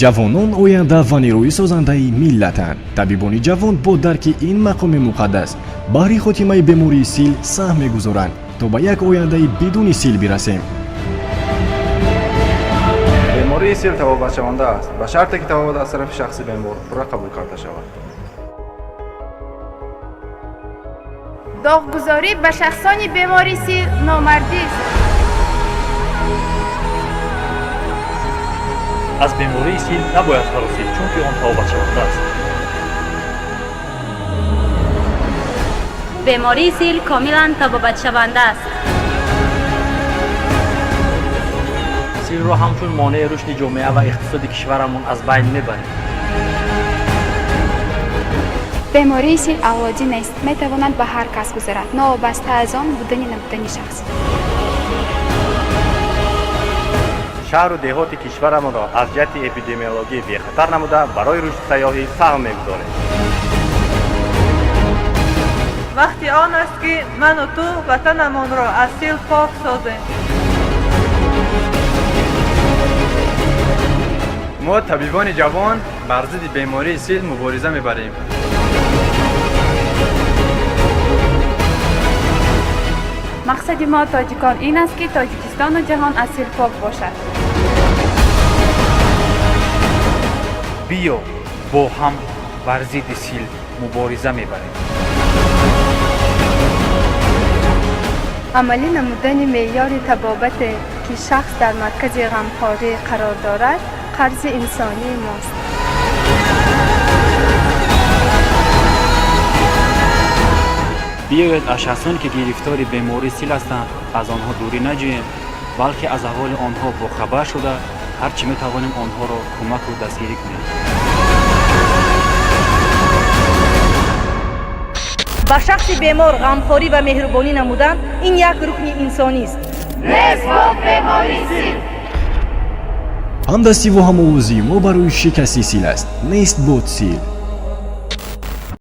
Ҷавонон оянда ва нерӯи созандаи миллатанд. Табибони ҷавон бо дарки ин мақоми муқаддас баҳри хотимаи бемории сил саҳм мегузоранд, то ба як ояндаи бидуни сил бирасем. Бемории сил табобатшаванда аст, ба шарте ки табобат аз тарафи шахси бемор пурра қабул карда шавад. Доғгузорӣ ба шахсони бемори сил номардист. Аз бемории сил набояд ҳаросид, чунки он табобатшаванда аст. Бемории сил комилан табобатшаванда аст. Силро ҳамчун монеи рушди ҷомеа ва иқтисоди кишварамон аз байн мебарем. Бемории сил авлодӣ нест, метавонад ба ҳар кас гузарад, новобаста аз он будани набудани шахс. Шаҳру деҳоти кишварамонро аз ҷиҳати эпидемиологӣ бехатар намуда, барои рушди сайёҳӣ саҳм мегузорем. Вақти он аст, ки ману ту ватанамонро аз сил пок созем. Мо, табибони ҷавон, бар зидди бемории сил мубориза мебарем. Мақсади мо, тоҷикон, ин аст, ки Тоҷикистону ҷаҳон аз сил пок бошад. Биё, бо ҳам бар зидди сил мубориза мебарем. Амалӣ намудани меъёри табобате, ки шахс дар маркази ғамхорӣ қарор дорад, қарзи инсонии мост. Биёед, аз шахсоне, ки гирифтори бемории сил ҳастанд, аз онҳо дурӣ наҷӯем, балки аз аҳволи онҳо бохабар шуда, ҳар чӣ метавонем, онҳоро кӯмаку дастгирӣ кунем. Ба шахси бемор ғамхорӣ ва меҳрубонӣ намудан ин як рукни инсонист. Нест бод бемории сил. Ҳамдастиву ҳамовозии мо барои шикасти сил аст. Нест бод сил.